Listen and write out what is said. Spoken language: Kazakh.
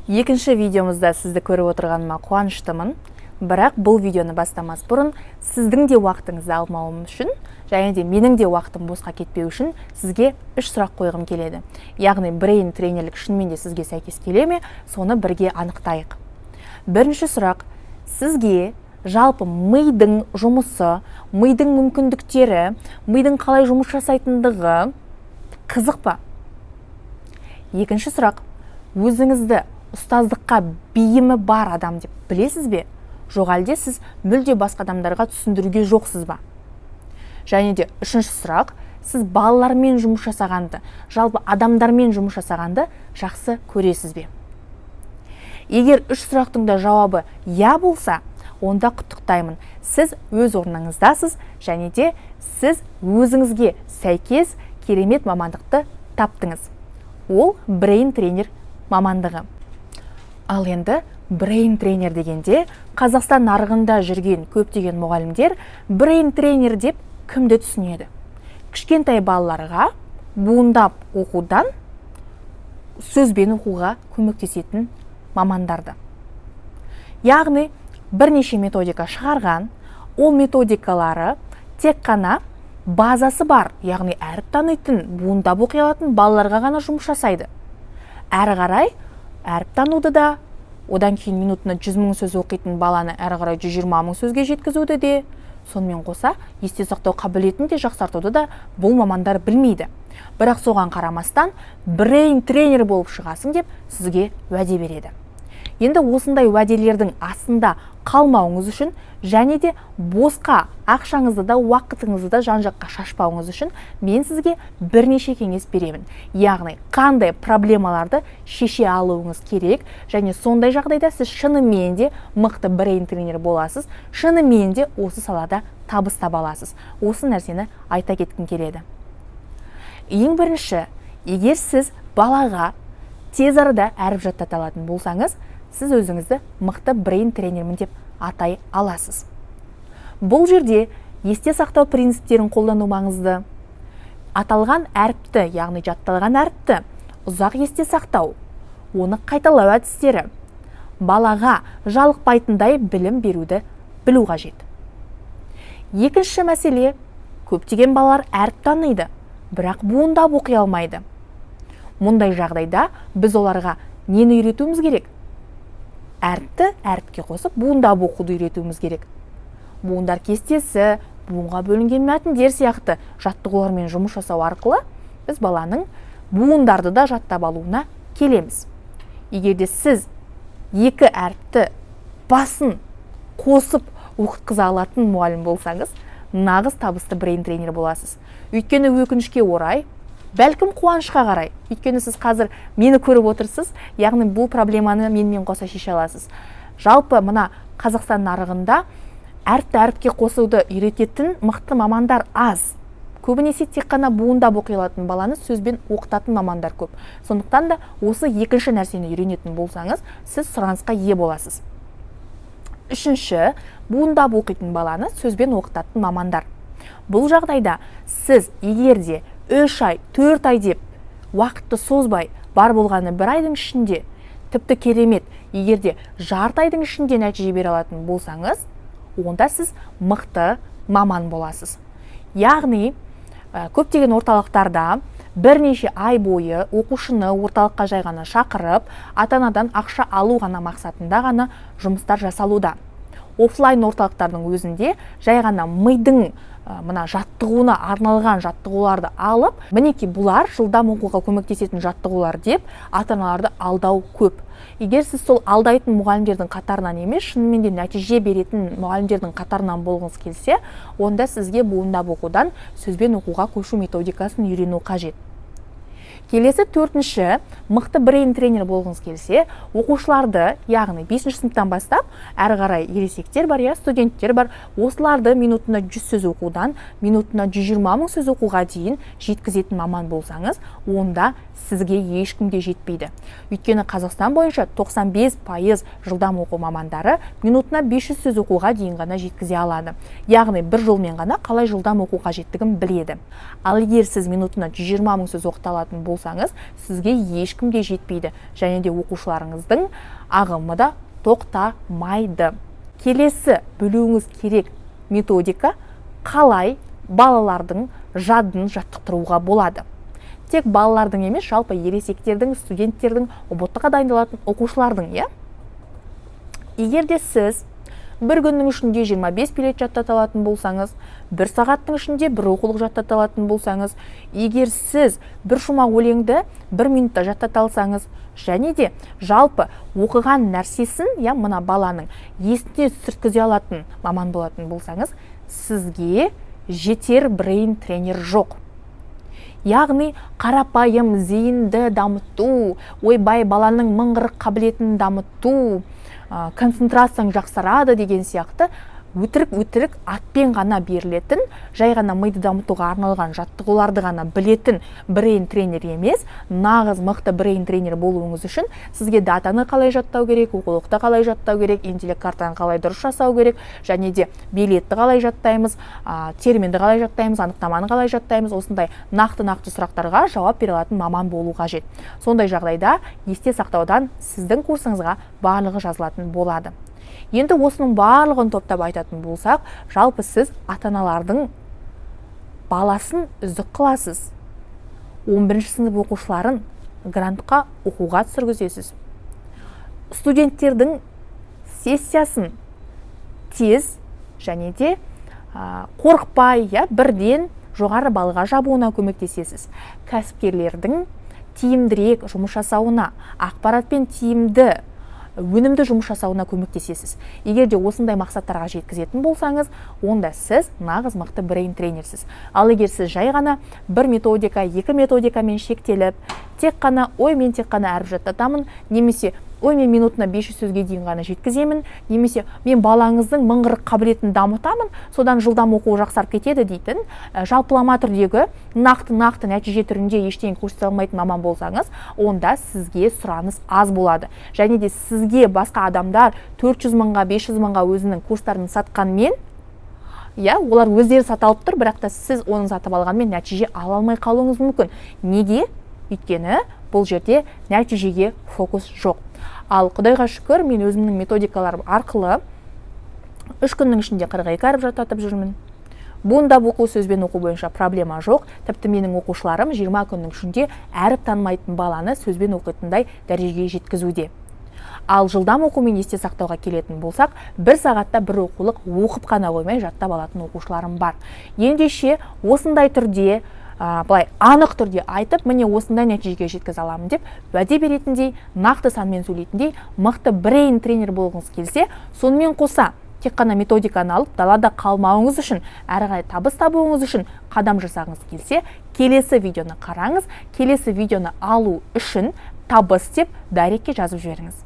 Екінші видеомызда сізді көріп отырғаныма қуаныштымын. Бірақ бұл видеоны бастамас бұрын сіздің де уақытыңызды алмауым үшін және де менің де уақытым босқа кетпеу үшін сізге үш сұрақ қойғым келеді. Яғни брейн тренерлік шынымен де сізге сәйкес келе ме, соны бірге анықтайық. Бірінші сұрақ: сізге жалпы мидың жұмысы, мидың мүмкіндіктері, мидың қалай жұмыс жасайтындығы қызық па? Екінші сұрақ: өзіңізді ұстаздыққа бейімі бар адам деп білесіз бе, жоқ әлде сіз мүлде басқа адамдарға түсіндіруге жоқсыз ба? Және де үшінші сұрақ: сіз балалармен жұмыс жасағанды, жалпы адамдармен жұмыс жасағанды жақсы көресіз бе? Егер үш сұрақтың да жауабы иә болса, онда құттықтаймын, сіз өз орныңыздасыз және де сіз өзіңізге сәйкес керемет мамандықты таптыңыз. Ол брейн тренер мамандығы. Ал енді брейн тренер дегенде Қазақстан нарығында жүрген көптеген мұғалімдер брейн тренер деп кімді түсінеді? Кішкентай балаларға буындап оқудан сөзбен оқуға көмектесетін мамандарды. Яғни бірнеше методика шығарған, ол методикалары тек қана базасы бар, яғни әріп танитын, буындап оқи алатын балаларға ғана жұмыс жасайды. Әрі қарай әріп тануды да, одан кейін минутына 100 000 сөз оқитын баланы әрі қарай 120 000 сөзге жеткізуді де, сонымен қоса есте сақтау қабілетін де жақсартуды да бұл мамандар білмейді. Бірақ соған қарамастан брейн тренер болып шығасың деп сізге уәде береді. Енді осындай уәделердің астында қалмауыңыз үшін және де босқа ақшаңызды да, уақытыңызды да жан жаққа шашпауыңыз үшін мен сізге бірнеше кеңес беремін. Яғни қандай проблемаларды шеше алуыңыз керек және сондай жағдайда сіз шынымен де мықты брейн тренер боласыз, шынымен де осы салада табыс таба аласыз. Осы нәрсені айта кеткім келеді. Ең бірінші, егер сіз балаға тез арада әріп жаттата алатын болсаңыз, сіз өзіңізді мықты брейн тренермін деп атай аласыз. Бұл жерде есте сақтау принциптерін қолдану маңызды. Аталған әріпті, яғни жатталған әріпті ұзақ есте сақтау, оны қайталау әдістері, балаға жалықпайтындай білім беруді білу қажет. Екінші мәселе: көптеген балалар әріп таниды, бірақ буындап оқи алмайды. Мұндай жағдайда біз оларға нені үйретуіміз керек? Әріпті әріпке қосып буындап оқуды үйретуіміз керек. Буындар кестесі, буынға бөлінген мәтіндер сияқты жаттығулармен жұмыс жасау арқылы біз баланың буындарды да жаттап алуына келеміз. Егер де сіз екі әріпті басын қосып оқытқыза алатын мұғалім болсаңыз, нағыз табысты брейн тренер боласыз. Өйткені өкінішке орай, бәлкім қуанышқа қарай, өйткені сіз қазір мені көріп отырсыз, яғни бұл проблеманы менімен қоса шеше аласыз. Жалпы мына Қазақстан нарығында әріпті әріпке қосуды үйрететін мықты мамандар аз. Көбінесе тек қана буындап оқи алатын баланы сөзбен оқытатын мамандар көп. Сондықтан да осы екінші нәрсені үйренетін болсаңыз, сіз сұранысқа ие боласыз. Үшінші, буындап оқитын баланы сөзбен оқытатын мамандар. Бұл жағдайда сіз егер де 3 ай, 4 ай деп уақытты созбай, бар болғаны бір айдың ішінде, тіпті керемет, егер де жарты айдың ішінде нәтиже бере алатын болсаңыз, онда сіз мықты маман боласыз. Яғни көптеген орталықтарда бірнеше ай бойы оқушыны орталыққа жай ғана шақырып, ата анадан ақша алу ғана мақсатында ғана жұмыстар жасалуда. Офлайн орталықтардың өзінде жай ғана мидың мына жаттығуына арналған жаттығуларды алып, мінекей, бұлар жылдам оқуға көмектесетін жаттығулар деп ата аналарды алдау көп. Егер сіз сол алдайтын мұғалімдердің қатарынан емес, шынымен де нәтиже беретін мұғалімдердің қатарынан болғыңыз келсе, онда сізге буындап оқудан сөзбен оқуға көшу методикасын үйрену қажет. Келесі, төртінші, мықты брейн тренер болғыңыз келсе, оқушыларды, яғни бесінші сыныптан бастап әрі қарай ересектер бар, иә, студенттер бар, осыларды минутына 100 сөз оқудан минутына 120 000 сөз оқуға дейін жеткізетін маман болсаңыз, онда сізге ешкім де жетпейді. Өйткені Қазақстан бойынша 95% жылдам оқу мамандары минутына 500 сөз оқуға дейін ғана жеткізе алады, яғни бір жолмен ғана қалай жылдам оқу қажеттігін біледі. Ал егер сіз минутына 120 000 сөз оқыта алатын болсаңыз, болсаңыз, сізге ешкім де жетпейді және де оқушыларыңыздың ағымы да тоқтамайды. Келесі білуіңіз керек методика: қалай балалардың жадын жаттықтыруға болады. Тек балалардың емес, жалпы ересектердің, студенттердің, ҰБТ-ға дайындалатын оқушылардың, иә. Егер де сіз бір күннің ішінде 25 билет жаттата алатын болсаңыз, бір сағаттың ішінде бір оқулық жаттата алатын болсаңыз, егер сіз бір шумақ өлеңді бір минутта жаттата алсаңыз және де жалпы оқыған нәрсесін, иә, мына баланың есіне түсірткізе алатын маман болатын болсаңыз, сізге жетер брейн тренер жоқ. Яғни қарапайым зейінді дамыту, ойбай, баланың мыңғырық қабілетін дамыту, концентрацияң жақсарады деген сияқты өтірік өтірік атпен ғана берілетін, жай ғана миды дамытуға арналған жаттығуларды ғана білетін брейн тренер емес, нағыз мықты брейн тренер болуыңыз үшін сізге датаны қалай жаттау керек, оқулықты қалай жаттау керек, интеллект картаны қалай дұрыс жасау керек және де билетті қалай жаттаймыз, терминді қалай жаттаймыз, анықтаманы қалай жаттаймыз, осындай нақты нақты сұрақтарға жауап бере алатын маман болу қажет. Сондай жағдайда есте сақтаудан сіздің курсыңызға барлығы жазылатын болады. Енді осының барлығын топтап айтатын болсақ, жалпы сіз ата аналардың баласын үздік қыласыз, 11 сынып оқушыларын грантқа оқуға түсіргізесіз, студенттердің сессиясын тез және де қорықпай, иә, бірден жоғары балға жабуына көмектесесіз, кәсіпкерлердің тиімдірек жұмыс жасауына, ақпаратпен тиімді, өнімді жұмыс жасауына көмектесесіз. Егер де осындай мақсаттарға жеткізетін болсаңыз, онда сіз нағыз мықты брейн тренерсіз. Ал егер сіз жай ғана бір методика, екі методикамен шектеліп, тек қана «ой, мен тек қана әріп жаттатамын» немесе «ой, мен минутына 500 сөзге дейін ғана жеткіземін» немесе «мен балаңыздың мыңғырық қабілетін дамытамын, содан жылдам оқуы жақсарып кетеді» дейтін жалпылама түрдегі, нақты нақты нәтиже түрінде ештеңе көрсете алмайтын маман болсаңыз, онда сізге сұраныс аз болады. Және де сізге басқа адамдар 400 мыңға, 500 мыңға өзінің курстарын сатқанмен, иә, олар өздері сата алып тұр, бірақ та сіз оны сатып алғанмен нәтиже ала алмай қалуыңыз мүмкін. Неге? Өйткені бұл жерде нәтижеге фокус жоқ. Ал құдайға шүкір, мен өзімнің методикаларым арқылы 3 күннің ішінде 42 әріп жаттатып жүрмін. Буындап оқу, сөзбен оқу бойынша проблема жоқ. Тіпті менің оқушыларым 20 күннің ішінде әріп танымайтын баланы сөзбен оқитындай дәрежеге жеткізуде. Ал жылдам оқу мен есте сақтауға келетін болсақ, бір сағатта бір оқулық оқып қана қоймай, жаттап алатын оқушыларым бар. Ендеше осындай түрде, былай анық түрде айтып, міне, осындай нәтижеге жеткізе аламын деп уәде беретіндей, нақты санмен сөйлейтіндей мықты брейн тренер болғыңыз келсе, сонымен қоса тек қана методиканы алып далада қалмауыңыз үшін, әрі қарай табыс табуыңыз үшін қадам жасағыңыз келсе, келесі видеоны қараңыз. Келесі видеоны алу үшін «табыс» деп директке жазып жіберіңіз.